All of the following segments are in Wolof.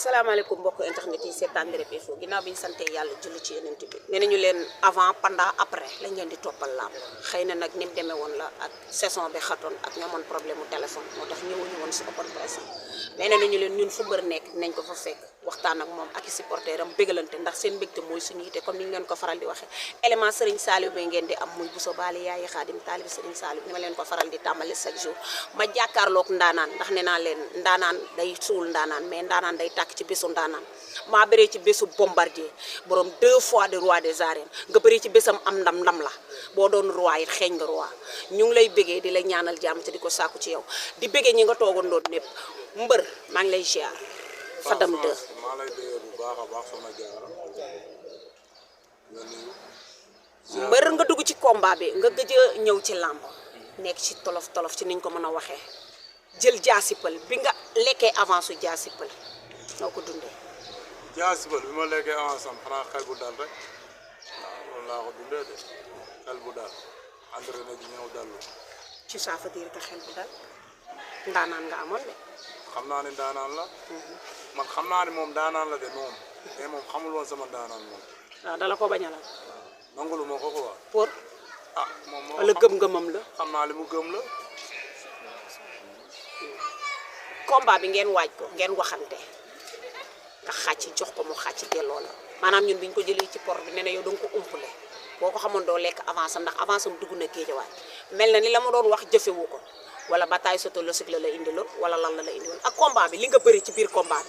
salaamaaleykum mbokk internet yi seetaan Ndereb Info ginnaaw bi ñu sante yàlla julli ci yeneen bi nee nañu leen avant pendant après lañ leen di toppal làmb xëy na nag ni mu demee woon la ak saison bi xatoon ak ñamoon problème mu téléphone moo tax ñëwuñu woon si open press mais nee nañu leen ñun fu mbër nekk nañ ko fa fekk waxtaan ak moom ak i supporter am bégalante ndax seen mbégte mooy suñu yite comme ni ñu leen ko faral di waxee élément Serigne Saliou bay ngeen di am muy Bousso Bali yaayi Xaadim taalibi Serigne Saliou ni ma leen ko faral di tàmbali chaque jour ma jàkkaarloog ndaanaan ndax nee naa leen ndaanaan day suul ndaanaan mais ndaanaan day tàkk ci bésu ndaanaan maa bëree ci bésu bombardier borom 2 fois de roi des arènes nga bëri ci bésam am ndam la boo doon roi it xeeñ nga roi ñu ngi lay bégee di la ñaanal jàmm te di ko sàkku ci yow di bégee ñi nga toogandoon népp mbër maa ngi lay ziar Fadam 2 maa lay bégee bu baax a baax sama jaara mbër nga dugg ci combat bi nga gëj a ñëw ci làmb nekk ci tolof ci niñ ko mën a waxee jël jaasipal bi nga lekkee avance su jaasipal noo ko dundee. jaasipal bi ma lekkee avance am xanaa xel bu dal rek waaw loolu laa ko dundee de xel bu dal entraîné ji ñëw dallu ci ça veut dire que xel bu dal ndaanaan nga amoon de. xam naa ne daanaan la man xam naa ne moom daanaan la de moom mais moom xamul woon sama daanaan moom waaw dala ko bañalal nangulu moo ko quoi pour moom moo wala gëm-gëmam la xam naa li mu gëm la combat bi ngeen waaj ko ngeen waxante nga xàcc jox ko mu xàcc delloo la maanaam ñun biñ ko jëlee ci port bi nee na yow danga ko umpule boo ko xamoon doo lekk avance am ndax avance am dugg na géejawaay mel na ni la ma doon wax jëfewu ko wala bataille psychologique la indiloon wala lan la indiloon ak combat bi li nga bëri ci biir combat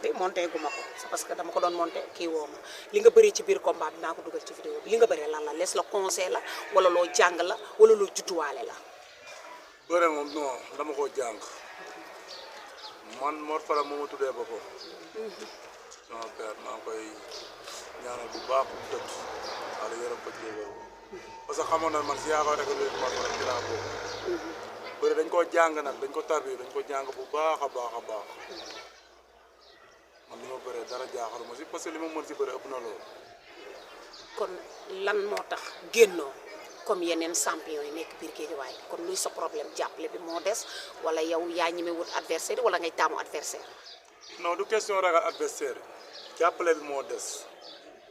bi monté gu ma ko c'est parce que dama ko doon monté kii woo ma li nga bëri ci biir combat bi naa ko dugal ci vidéo bi li nga bëree lan la lees la conseil la wala loo jàng la wala loo judduwaale la bëre moom non dama koo jàng man Mor Fara moo ma tuddee boppam sama père maa ngi koy ñaanal bu baax bu tëdd wala yaram ko ci parce que xamoon na man si yaakaar rek léegi Mor Fara ci laa bokk bëre dañ koo jàng nag dañ ko tarbi dañ ko jàng bu baax a baax a baax man li ma bëree dara jaaxalu ma si parce que li ma mën si bëre ëpp na loolu kon lan moo tax génnoo comme yeneen champion yi nekk biir Guédiawaye kon luy sa problème jàppale bi moo des wala yow yaa ñeme wut adversaire wala ngay taamu adversaire non du question ragal adversaire jàppale bi moo des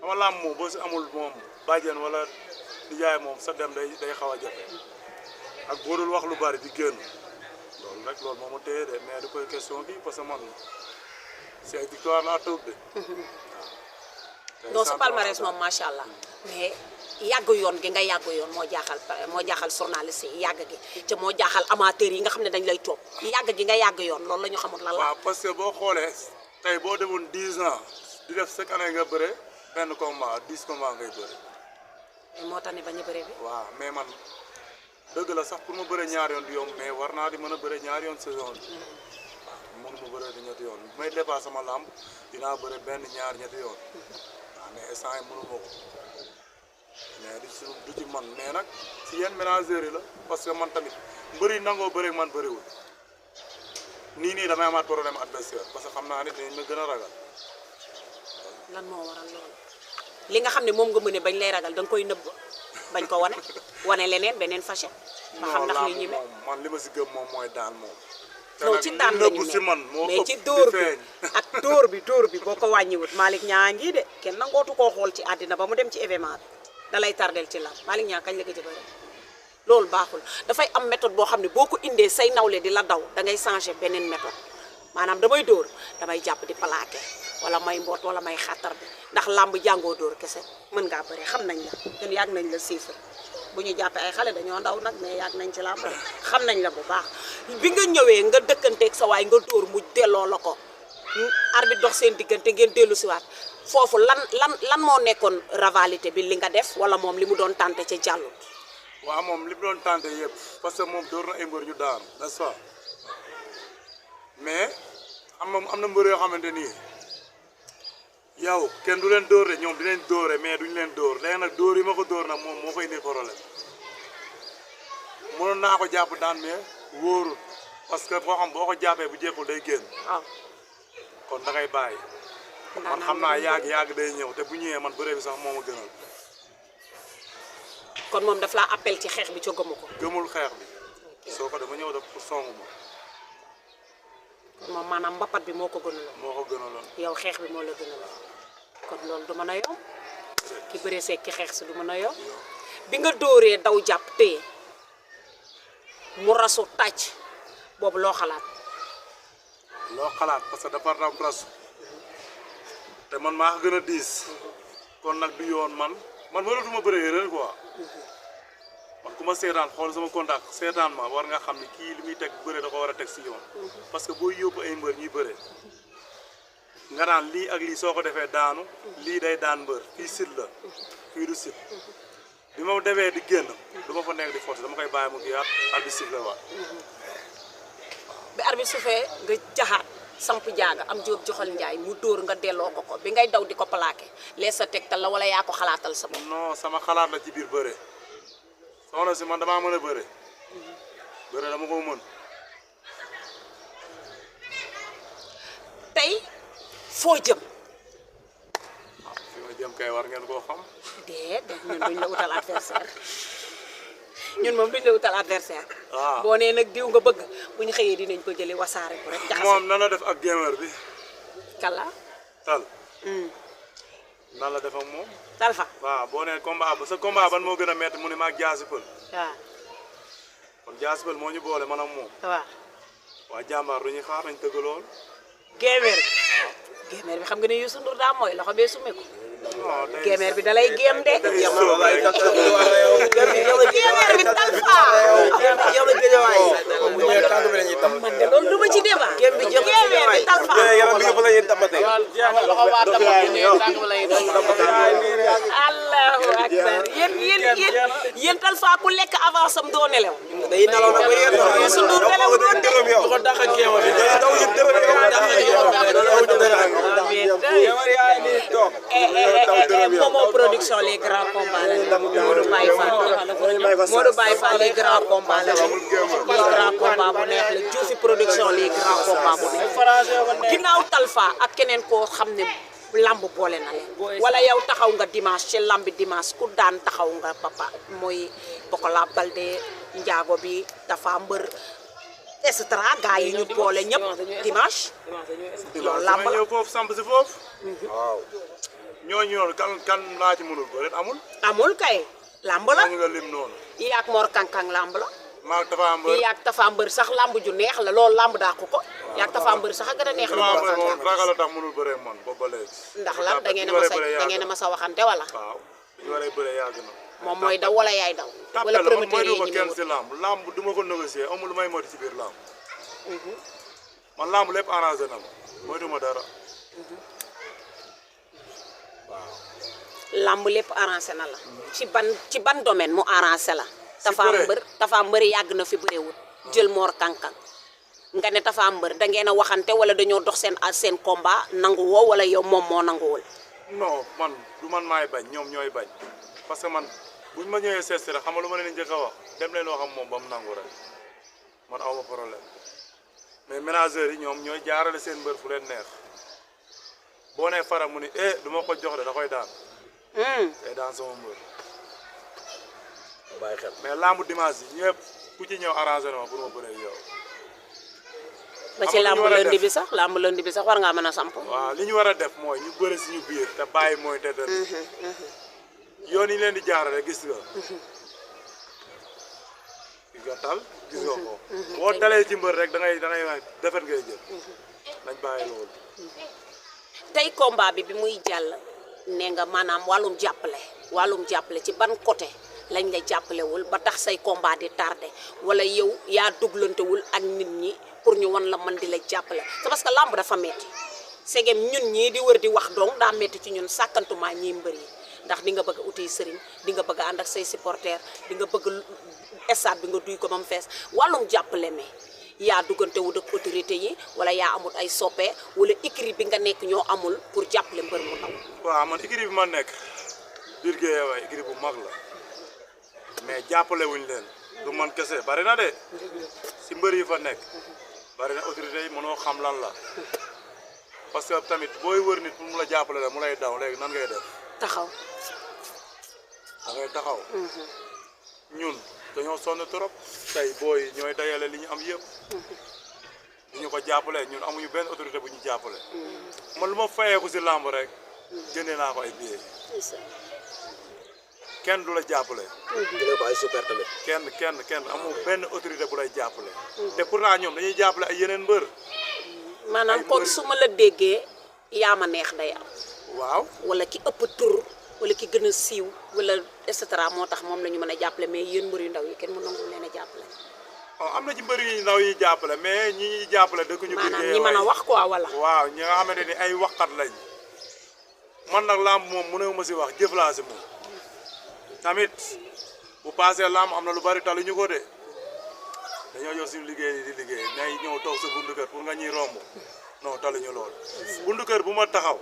ama làmb moom boo si amul moom bàjjen wala nijaay moom sa dem day xaw a jafe ak boo dul wax lu bari di génn loolu rek loolu moo ma téye de mais du koy question bi parce que man si ay victoire laa tëb de non sa palmarès moom macha allah mais yàgg yoon gi nga yàgg yoon moo jaaxal journaliste yi yàgg gi te moo jaaxal amateur yi nga xam ne dañ lay topp yàgg gi nga yàgg yoon loolu la ñu xamul lan la. waaw parce que boo xoolee tey boo demoon 10 ans di def chaque année nga bëre benn combat 10 combat ngay bëre. mais moo tax ne bañ a bëre bi. waaw mais man dëgg la sax pour ma bëre ñaari yoon du yomb mais war naa di mën a bëre ñaari yoon saison bi waaw mënu ma bëre di ñetti yoon bu may dépassé sama lamb dinaa bëre benn ñaar ñetti yoon waaw mais instant yi mënu ma ko. mais du ci man mais nag si yenn ménageurs yi la parce que man tamit mbëri nangoo bëri man bëriwul nii damay amaat problème adversaire parce que xam naa ne dinañ ma gën a ragal. lan moo waral loolu li nga xam ne moom nga mëne bañ lay ragal da nga koy nëbb bañ ko wane leneen beneen facette. ba xam ndax li ñeme man li ma si gëm moom mooy daan moom. non ci daan lañu si man moo mais ci dóor bi ak dóor bi boo ko wàññiwut Malick ñaa ngi de kenn nangootu koo xool ci àddina ba mu dem ci événement bi. da lay tardel ci la Malick Niang kañ la ko jëbëre loolu baaxul dafay am méthode boo xam ne boo ko indee say nawle di la daw da ngay changer beneen méthode maanaam damay dóor damay jàpp di plaqué wala may mboot wala may xattar bi ndax làmb jàngoo dóor kese mën ngaa bëre xam nañ la ñun yàgg nañ la siifar bu ñu jàppee ay xale dañoo ndaw nag mais yàgg nañ ci làmb xam nañ la bu baax bi nga ñëwee nga dëkkanteeg sa waay nga dóor mu delloo la ko arbitre dox seen diggante ngeen dellu siwaat foofu lan moo nekkoon rivalité bi li nga def wala moom li mu doon tànte ca jàllut waaw moom li mu doon tànte yëpp parce que moom dóor na ay mbër ñu daanu n'est-ce pas mais am na mbër yoo xamante nii yow kenn du leen dóor de ñoom dinañ dóore mais duñ leen dóor léegi nag dóor yi ma ko dóor nag moom moo koy indi problème mënoon naa ko jàpp daan mais wóorul parce que boo ko jàppee bu jeexul day génn waaw kon da ngay bàyyi man xam naa yàgg day ñëw te bu ñëwee man bëre bi sax moo ma gënal. kon moom daf laa appel ci xeex bi ca gëmu ko. gëmul xeex bi soo ko dama ñëw def pour songu ma moom maanaam mbapat bi moo ko gënaloon. moo ko gënaloon. yow xeex bi moo la gënaloon kon loolu du mën a yomb ki bëree seeg ki xeex si du mën a yomb bi nga dóoree daw jàpp téye mu rasu tàcc boobu loo xalaat. loo xalaat parce que dafa ram rasu te man maa ko gën a diis kon nag du yoon man mënatuma bëree erreur quoi man ku ma seetaan xool sama contact seetaan ma war nga xam ni kii li muy teg bëre da ko war a teg si yoon parce que boo yóbbu ay mbër ñuy bëre nga naan lii ak lii soo ko defee daanu lii day daan mbër fii sit la fii du sit bi ma defee di génn du ma fa nekk di force dama koy bàyyi mu giyaat ak di sit la waat bi arbitre su fee nga jaxaat samp jaaga am jóob joxal njaay mu dóor nga delloo ko bi ngay daw di ko plaqué lees sa tegtal la wala yaa ko xalaatal sa bopp. non sama xalaat la ci biir bëre soxna si man damaa mën a bëre bëre dama ko mën tey foo jëm. fi ma jëm kay war ngeen koo xam déedéet ñun duñ la utal adversaire ñun moom duñ la utal adversaire. waaw boo nee nag diw nga bëgg bu ñu xëyee dinañ ko jëli wasaare ko rek. jaxase moom nan la def ak gamer bi kala. tal nan la def ak moom Talfa. waaw boo nee combat ba sa combat ban moo gën a metti mu ne maag jaasi pël waaw. kon jaasi pël moo ñu boole man ak moom waaw. waa jàmbaar lu ñuy xaar nañ tëgg lool géemeer bi. géemeer bi xam nga ne Youssou Ndour daa mooy loxo bee sumeeku. non day géemeer bi dalay géem de. géemeer bi Talfa. man de loolu du ma ci débat. géemeer bi Talfa. allahu akbar yéen Talfa ku lekk avance am doo nelew. Youssou Ndour nelew doon de. Momo production les grands combats la Modou Baye Fall les grands combats la les grands combats bu neex la Diouf production les grands combats bu neex ginnaaw Talfa ak keneen koo xam ne lamb boole na leen wala yow taxaw nga dimanche ci lambi dimanche ku daan taxaw nga papa mooy Pokola Balde njaago bi dafa mbër et cetera gars yi ñu boole ñëpp dimanche loolu lamb la ñëw foofu samp si foofu waaw ñooñu noonu kan laa ci mënul bëre amul kay lamb la ñu nga lim noonu yaak Mor Kankang lamb la maag Tafa Mbër yaak Tafa Mbër sax lamb ju neex la loolu lamb daa ko yaak Tafa Mbër sax a gën a neex la Tafa Mbër moom ragal a tax mënul bëre man boobu ba léegi ndax lan da ngeen a mas a waxante wala waaw ñu waree bëre yàgg na moom mooy daw wala yaay daw wala tàppale man promoteur yi moytu ma ñi kenn si lamb du ma ko négocier amul lu may moytu ci biir lamb man lamb lépp arrangé na ma moytu ma dara lamb lépp arrangé na la ci ban domaine mu arrangé la Tafa Mbër yàgg na fi bëréwul jël Mor Kankang nga ne Tafa Mbër da ngeen a waxante wala dañoo dox seen combat nangu woo wala yow moom moo nanguwul non man du man maay bañ ñoom ñooy bañ parce que man buñ ma ñëwee seet si rek xam nga lu ma leen njëkk a wax dem leen wax ak moom ba mu nangu rek man awma problème mais ménageurs yi ñoom ñooy jaarale seen mbër fu leen neex boo nee fara mu ni du ma ko jox de da koy daan day daan sama mbër bàyyi xel mais lambu dimanche yi ñëpp ku ci ñëw arrangé na ma pour ma bëree yow ba ci lamb lundi bi sax war ngaa mën a samp waaw li ñu war a def mooy ñu bëri suñu biir te bàyyi mooy te yoon yi leen di jaarale gis nga tal gis nga ko boo dalee ci mbër rek da ngay defet ngay jël nañ bàyyi loolu tey combat bi muy jàll ne nga maanaam wàllum jàppale ci ban côté lañ la jàppalewul ba tax say combat di tardé wala yow yaa duglantewul ak nit ñi pour ñu wan la man di la jàppale c'est parce que lamb dafa metti segem ñun ñii di wër di wax donc daa metti ci ñun sàkkantuma ñi mbër yi ndax di nga bëgg a uti sëriñ di nga bëgg a ànd ak say supporters di nga bëgg stade bi nga duy ko ba mu fees wàllum jàppale mi yaa duggantewul ak autorité yi wala yaa amul ay soppe wala écurie bi nga nekk ñoo amul pour jàppale mbër mu ndaw waaw man écurie bi ma nekk biir Guédiawaye écurie bu mag la mais jàppale wuñ leen du man kese bari na de si mbër yi fa nekk bari na autorité yi mënoo xam lan la parce que tamit booy wër nit pour mu la jàppale la mu lay daw léegi nan ngay def taxaw da ngay taxaw ñun dañoo sonn trop tey booy ñooy dajale li ñu am yëpp ñu ko jàppale ñun amuñu benn autorité bu ñu jàppale man lu ma fayeeku si làmb rek jëndee naa ko ay billets kenn du la jàppale jëlee ko ay super tamit kenn amul benn autorité bu lay jàppale te pourtant ñoom dañuy jàppale ay yeneen mbër maanaam kon su ma la déggee yaa ma neex day am waaw wala ki ëpp tur wala ki gën a siiw wala et cetera moo tax moom la ñu mën a jàppale mais yéen mbër yu ndaw yi kenn mu nangu leen a jàppale am na ci mbër yu ndaw yi jàppale mais ñi ñuy jàppale dëkk ñu maanaam ñi mën a wax quoi wala waaw ñi nga xamante ni ay waxkat lañ man nag làmb moom mënewu ma si wax jëf laa si moom tamit bu paasee làmb am na lu bari taluñu ko de dañoo jox suñu liggéey yi di liggéey nay ñëw toog sa buntu kër pour nga ñuy romb non taluñu lool buntu kër bu ma taxaw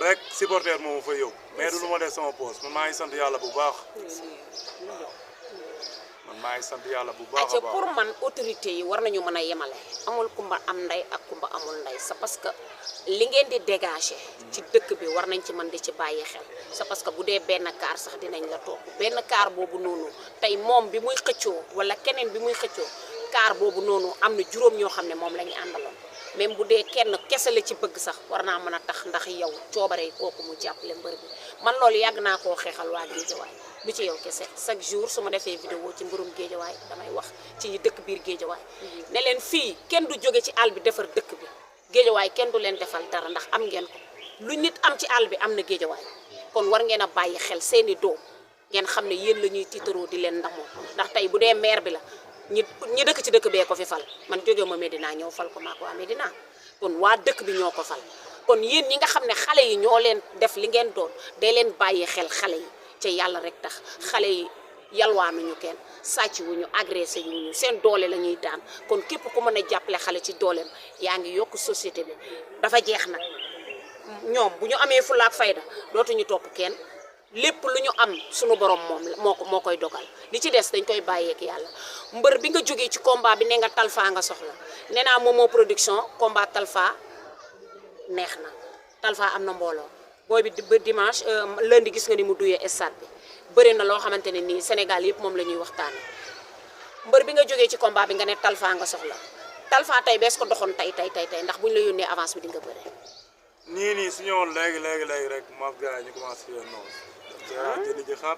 rek supporter moomu fa yóbbu mais du lu ma def sama poos man maa ngi sant yàlla bu baax man maa ngi sant yàlla bu baax a baax pour man autorité yi war nañu mën a yemale amul kumba am ndey ak kumba amul ndey c'est parce que li ngeen di dégager ci dëkk bi war nañ ci mën di ci bàyyi xel c'est parce que bu dee benn kaar sax dinañ la topp benn kaar boobu noonu tey moom bi muy xëccoo wala keneen bi muy xëccoo kaar boobu noonu am na juróom ñoo xam ne moom la ñu àndaloon même bu dee kenn kese la ci bëgg sax war naa mën a tax ndax yow coobare yi kooku mu jàppale mbër bi man loolu yàgg naa koo xeexal waa Géejawaay du ci yow kese chaque jour su ma defee vidéo ci mbirum Géejawaay damay wax ci ñi dëkk biir Géejawaay ne leen fii kenn du jóge ci àll bi defar dëkk bi Géejawaay kenn du leen defal dara ndax am ngeen ko lu nit am ci àll bi am na Géejawaay kon war ngeen a bàyyi xel seeni doom ngeen xam ne yéen la ñuy tiitaroo di leen ndamoo ndax tey bu dee maire bi la ñi dëkk ci dëkk bee ko fi fal man jóge ma Medina ñëw fal ko maa ko waa Medina kon waa dëkk bi ñoo ko fal kon yéen ñi nga xam ne xale yi ñoo leen def li ngeen doon day leen bàyyi xel xale yi ca yàlla rek tax xale yi yalwaanuñu kenn sàcc wuñu agressé wuñu seen doole la ñuy daan kon képp ku mën a jàppale xale ci dooleem yaa ngi yokk société bi dafa jeex nag ñoom bu ñu amee fulla ak fayda dootuñu topp kenn lépp lu ñu am sunu borom moom moo koy dogal li ci des dañ koy bàyyeek yàlla mbër bi nga jógee ci combat bi ne nga Talfa nga soxla nee naa Momo production combat Talfa neex na Talfa am na mbooloo booy bi ba dimanche lundi gis nga ni mu duyee stade bi bëri na loo xamante ne nii Sénégal yëpp moom la ñuy waxtaane mbër bi nga jógee ci combat bi nga ne Talfa nga soxla Talfa tey bees ko doxoon tey ndax bu ñu la yónnee avance bi di nga bëre nii su ñëwoon léegi rek maaf gars yi ñu commencé fi noonu jënd ji xaar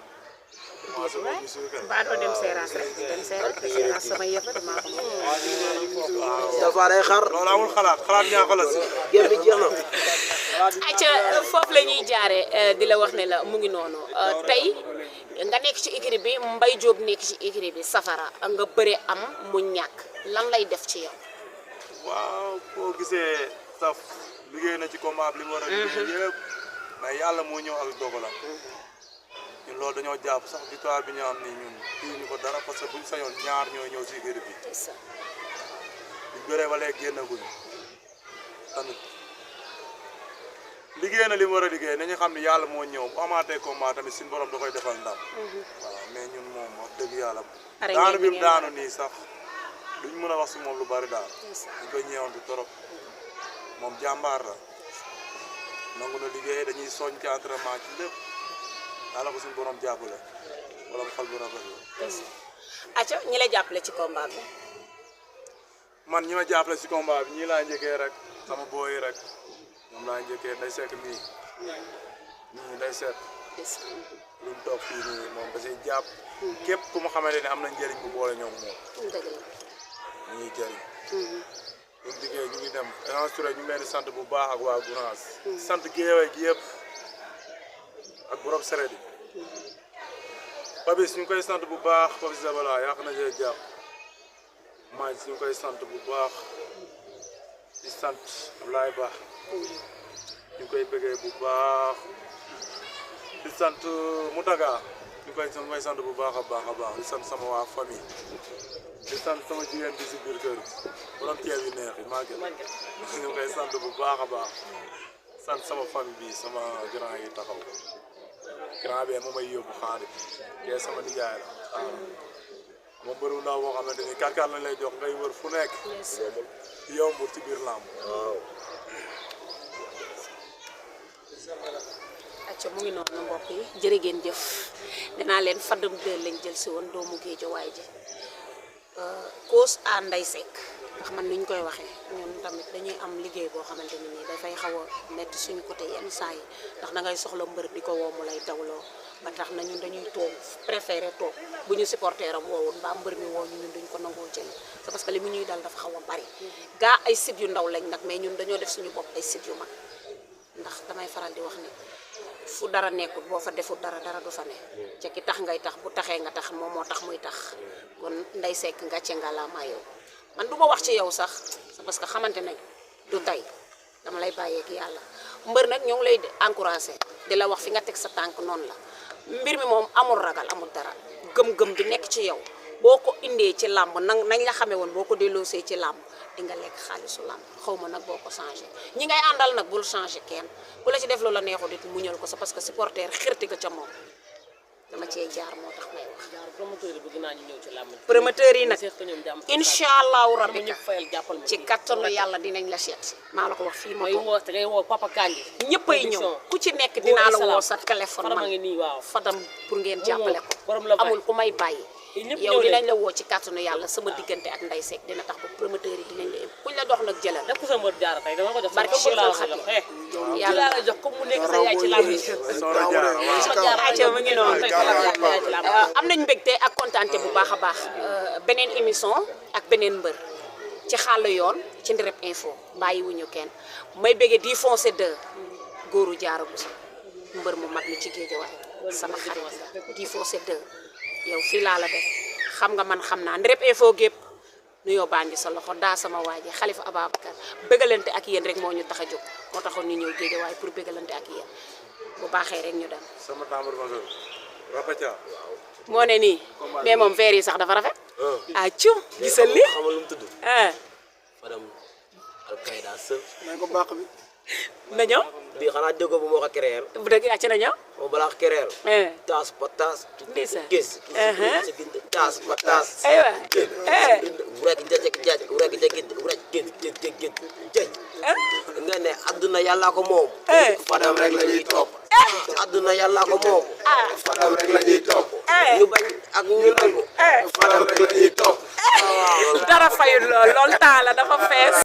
commencé ko ñu suñu kër ba doo dem seeraas rek dem seeraas sama yëf maa ko moom Talfa day xaar loolu amul xalaat ñaaka la si génn bi jeex na acca foofu la ñuy jaare di la wax ne la mu ngi noonu tey nga nekk ci écurie bi Mbaye Diop nekk ci écurie bi Safara nga bëre am mu ñàkk lan lay def ci yow waaw boo gisee saf liggéey na ci combat bi li mu war a liggéey yëpp mais yàlla moo ñëw ak dogalam ñun loolu dañoo jàpp sax victoire bi ñu am nii ñun kii ñu ko dara parce que buñ sañoon ñaar ñooy ñëw si écurie bi buñ bëree ba léegi génnaguñu tamit liggéey na li mu war a liggéey nañu xam ne yàlla moo ñëw bu amaatee combat tamit suñu borom da koy defal ndam voilà mais ñun moom wax dëgg yàlla daanu bi mu daanu nii sax duñ mën a wax si moom lu bari daal dañ koy ñeewantu torop moom jàmbaar la nangu na liggéey dañuy soñ ci entraînement ci lépp yàlla ko suñu borom jàppale borom xel bu rafet la acca ñi la jàppale ci combat bi man ñi ma jàppale ci combat bi ñii laa njëkkee rek sama booyi rek moom laa njëkkee nday sekk mii ñii nday sekk luñ toog fii nii moom da siy jàpp képp ku ma xamante ne am na njëriñ bu boole ñoom moom ñu ngi jëriñ ñun liggéey ñu ngi dem Touré ñu ngi leen di sant bu baax ak waa Gounass sant Guédiawaye gi yëpp ak borom seret yi Papis ñu ngi koy sant bu baax Papis Zabala yàq na jee jàpp Maaj ñu ngi koy sant bu baax di sant Ablaye Ba ñu koy bëggee bu baax di sant Moutaga ñu koy sant bu baax a baax di sant sama waa famille di sant sama jigéen bi si biir kër gi borom ceeb yu neex yi maa ngi ñu koy sant bu baax a baax sant sama famille bi sama grand yi taxaw grand bi moom may yóbbu xaalis kee sama nijaay la waaw moom bëriwul ndaw boo xamante ni kàrkaar lañ lay jox ngay wër fu nekk yombul ci biir làmb waaw. acca mu ngi noonu mbokk yi jërë ngeen jëf dinaa leen Fadam 2 lañ jël si woon doomu Géejawaay ji cause à Ndeye Seck ndax man ni ñu koy waxee ñun tamit dañuy am liggéey boo xamante ni nii dafay xaw a metti suñu côté yenn saa yi ndax da ngay soxla mbër di ko woo mu lay dawloo ba tax na ñun dañuy toog préféré toog bu ñu supporter am woowul mbaa mbër mi woo ñu ñun duñ ko nangoo jël c'est parce que li mu ñuy dal dafa xaw a bari gaa ay site yu ndaw lañ nag mais ñun dañoo def suñu bopp ay site yu mag ndax damay faral di wax ni fu dara nekkul boo fa deful dara du fa ne ca ki tax ngay tax bu taxee nga tax moom moo tax muy tax kon Ndeye Seck ngàcce nga la maa yow man du ma wax ci yow sax c'est parce que xamante nañ du tey dama lay bàyyeek yàlla mbër nag ñoo ngi lay encouragé di la wax fi nga teg sa tànk noonu la mbir mi moom amul ragal amul dara gëm-gëm bi nekk ci yow boo ko indee ci làmb nañ la xamee woon boo ko delloosee ci làmb di nga lekk xaalisu làmb xaw ma nag boo ko changé ñi ngay àndal nag bul changé kenn ku la ci def loola neexul it muñal ko sa parce que supporter xirti nga ca moom dama cee jaar moo tax may wax. promoteur yi nag incha allahu rabbi ci kattanu yàlla dinañ la seet maa la ko wax fii ma ko ñëppay ñëw ku ci nekk dinaa la woo sa téléphone man Fadam pour ngeen jàppale ko amul ku may bàyyi yow dinañ la woo ci kattanu yàlla sama diggante ak Ndeye Seck dina tax ba promoteur yi dinañ la ëpp kuñ la dox nag jëlal barke Cheikhul Khadim yàlla la jox comme mu nekk sa yaay ci làmb mu ngi noonu am nañ mbégte ak kontaante bu baax a baax beneen émission ak beneen mbër ci xàll yoon ci Ndirab Info bàyyiwuñu kenn may béggee di foncé 2 góoru jaara bu sa mbër mu mag mi ci Géejawaay sama xarit di foncé 2 yow fii laa la def xam nga man xam naa Ndirab Info gépp nuyoo baa ngi sa loxo daa sama waaji Xalifa Ababacar bégalante ak yéen rek moo ñu tax a jóg moo taxoon ñu ñëw Géejawaay pour bégalante ak yéen bu baaxee rek ñu dem sama tambour major Rapatia moo ne nii mais moom verre yi sax dafa rafet ah cum gisal li xamal lu mu tudd Fadam Alkayda Seul nañ ko baax bi na ñëw bii xanaa déggoo bu moo ko créer bu dëgg yaa ci na ñëw moom balaa ko créer taas pa taas ndeysaan gis taas pa taas aywa wurek jajek jaj wurek jagit wurek gën jëj nga ne adduna yàlla ko moom Fadam rek la ñuy topp adduna yàlla ko moom Fadam rek la ñuy topp ñu bañ ak ñu nangu Fadam rek la ñuy topp dara fayul lool temps la dafa fees